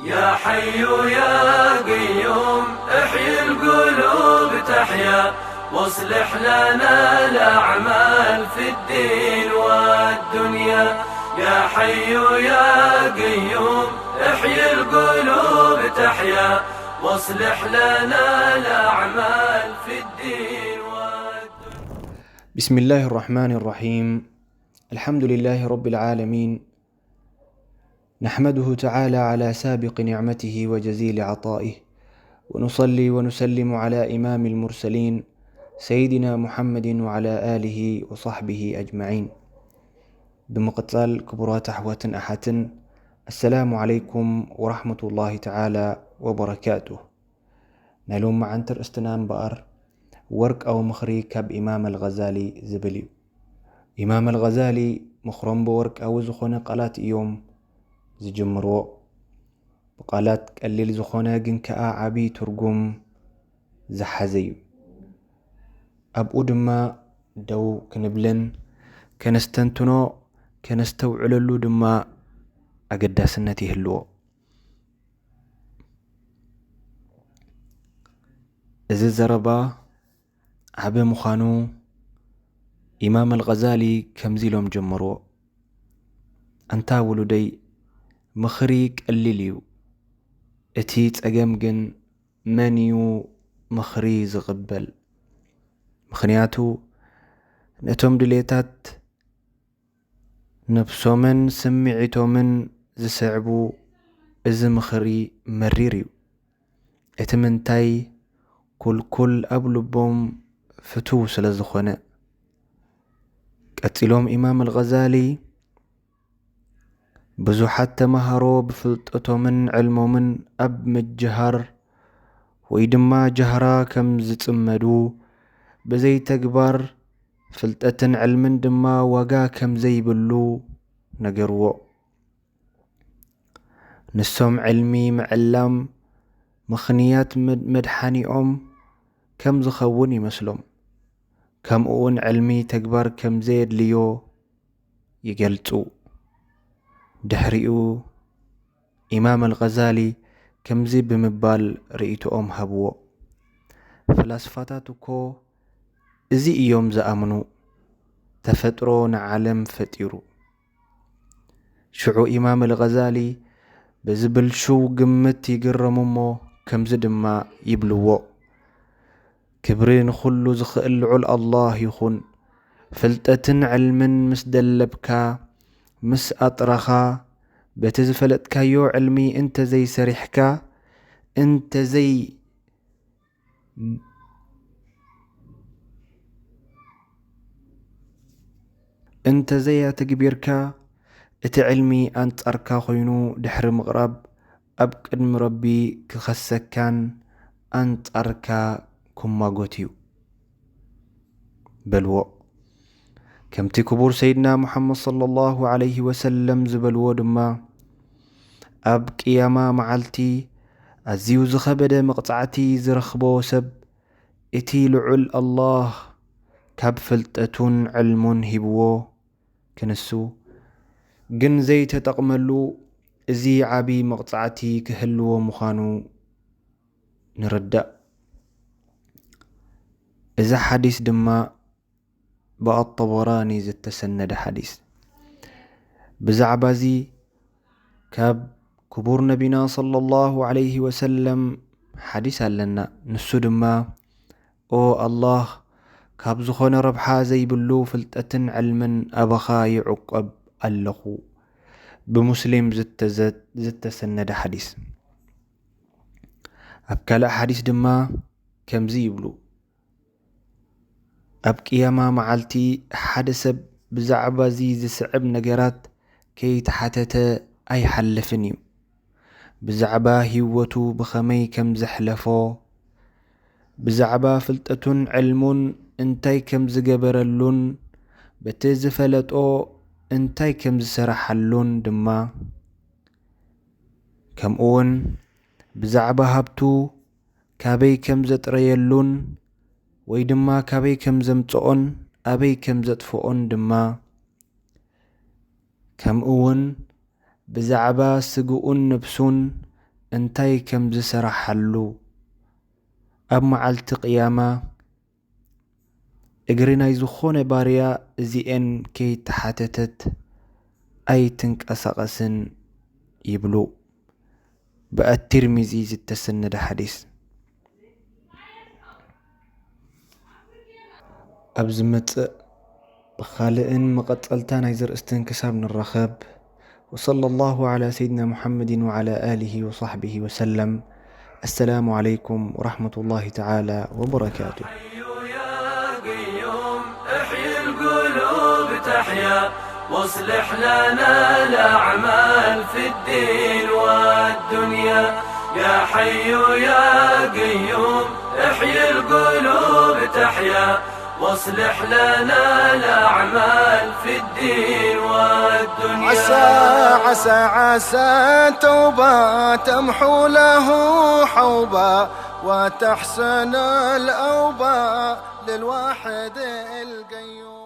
يا حي يا قيوم، احيي القلوب تحيا، واصلح لنا الأعمال في الدين والدنيا. يا حي يا قيوم، احيي القلوب تحيا، واصلح لنا الأعمال في الدين والدنيا. بسم الله الرحمن الرحيم. الحمد لله رب العالمين. نحمده تعالى على سابق نعمته وجزيل عطائه، ونصلي ونسلم على إمام المرسلين سيدنا محمد وعلى آله وصحبه أجمعين. ብምቕጻል ክቡራት ኣሕዋትን ኣሓትን፣ السلام عليكم ورحمة الله تعالى وبركاته። ናይ ሎሚ መዓንቲ ርእስትና እምበኣር ወርቃዊ ምኽሪ ካብ ኢማም ኣልገዛሊ ዝብል እዩ። ኢማም ኣልገዛሊ ምኽሮም ብወርቃዊ ዝኾነ ቃላት እዮም ዝጅምርዎ። ብቃላት ቀሊል ዝኾነ ግን ከኣ ዓቢ ትርጉም ዝሓዘ እዩ። ኣብኡ ድማ ደው ክንብልን ከነስተንትኖ ከነስተውዕለሉ ድማ ኣገዳስነት ይህልዎ። እዚ ዘረባ ዓቢ ምዃኑ ኢማም ኣልገዛሊ ከምዚ ኢሎም ጀመርዎ። ኣንታ ውሉደይ፣ ምኽሪ ቀሊል እዩ። እቲ ጸገም ግን መን እዩ ምኽሪ ዝቕበል? ምኽንያቱ ነቶም ድሌታት ነብሶምን ስምዒቶምን ዝስዕቡ እዚ ምኽሪ መሪር እዩ። እቲ ምንታይ ኩልኩል ኣብ ልቦም ፍቱው ስለ ዝኾነ። ቀጺሎም ኢማም ኣልገዛሊ ብዙሓት ተማሃሮ ብፍልጠቶምን ዕልሞምን ኣብ ምጅሃር ወይ ድማ ጃህራ ከም ዝጽመዱ፣ ብዘይ ተግባር ፍልጠትን ዕልምን ድማ ዋጋ ከም ዘይብሉ ነገርዎ። ንሶም ዕልሚ ምዕላም ምኽንያት መድ-፣ መድሓኒኦም ከም ዝኸውን ይመስሎም። ከምኡውን ዕልሚ ተግባር ከም ዘየድልዮ ይገልጹ። ድሕሪኡ ኢማም ኣልገዛሊ ከምዚ ብምባል ርእይቶኦም ሃብዎ። ፈላስፋታት እኮ እዚ እዮም ዝኣምኑ፣ ተፈጥሮ ንዓለም ፈጢሩ። ሽዑ ኢማም ኣልገዛሊ በዚ ብልሹው ግምት ይግረሙ እሞ ከምዚ ድማ ይብልዎ። ክብሪ ንኹሉ ዝኽእል ልዑል ኣላህ ይኹን። ፍልጠትን ዕልምን ምስ ደለብካ፣ ምስ ኣጥረኻ፣ በቲ ዝፈለጥካዮ ዕልሚ እንተዘይሰሪሕካ፣ እንተዘይ-፣ እንተዘይኣተግቢርካ፣ እቲ ዕልሚ ኣንጻርካ ኮይኑ ድሕሪ ምቕራብ፣ ኣብ ቅድሚ ረቢ ክኸሰካን ኣንጻርካ ክማጎት እዩ በልዎ። ከምቲ ክቡር ሰይድና ሙሓመድ ሰለላሁ ዐለይሂ ወሰለም ዝበልዎ ድማ፣ ኣብ ቅያማ መዓልቲ ኣዝዩ ዝኸበደ መቕጻዕቲ ዝረኽቦ ሰብ፣ እቲ ልዑል ኣላህ ካብ ፍልጠቱን ዕልሙን ሂብዎ ክንሱ ግን ዘይተጠቕመሉ፣ እዚ ዓቢ መቕጻዕቲ ክህልዎ ምዃኑ ንርዳእ። እዚ ሓዲስ ድማ ብኣጠበራኒ ዝተሰነደ ሓዲስ። ብዛዕባ እዚ ካብ ክቡር ነቢና ሰለላሁ ዐለይሂ ወሰለም ሓዲስ ኣለና። ንሱ ድማ፣ ኦ ኣላህ፣ ካብ ዝኾነ ረብሓ ዘይብሉ ፍልጠትን ዕልምን ኣባኻ ይዕቆብ ኣለኹ። ብሙስሊም ዝተዘ-፣ ዝተሰነደ ሓዲስ። ኣብ ካልእ ሓዲስ ድማ ከምዚ ይብሉ፣ ኣብ ቅያማ መዓልቲ ሓደ ሰብ ብዛዕባ እዚ ዝስዕብ ነገራት ከይተሓተተ ኣይሓልፍን እዩ። ብዛዕባ ህይወቱ ብኸመይ ከም ዘሕለፎ፣ ብዛዕባ ፍልጠቱን ዕልሙን እንታይ ከም ዝገበረሉን፣ በቲ ዝፈለጦ እንታይ ከም ዝሰረሓሉን ድማ፣ ከምኡውን ብዛዕባ ሃብቱ ካበይ ከም ዘጥረየሉን ወይ ድማ ካበይ ከም ዘምጽኦን ኣበይ ከም ዘጥፍኦን ድማ፣ ከምኡውን ብዛዕባ ስግኡን ነብሱን እንታይ ከም ዝሰራሓሉ፣ ኣብ መዓልቲ ቅያማ እግሪ ናይ ዝኾነ ባርያ እዚኤን ከይተሓተተት ኣይትንቀሳቐስን ይብሉ። ብኣትርሚዚ ዝተሰነደ ሓዲስ። ኣብ ዝመጽእ ብኻልእን መቐጸልታ ናይ ዘርእስትን ክሳብ ንራኸብ፣ وصلى الله على سيدنا محمد وعلى آله وصحبه وسلم. السلام عليكم ورحمة الله تعالى وبركاته. يا قيوم، احيي القلوب تحيا، واصلح لنا الأعمال في الدين والدنيا. يا حي يا قيوم، احيي القلوب تحيا، واصلح لنا الأعمال في الدين والدنيا. عسى، عسى، عسى توبة تمحو له حوبة، وتحسن الأوبة للواحد القيوم.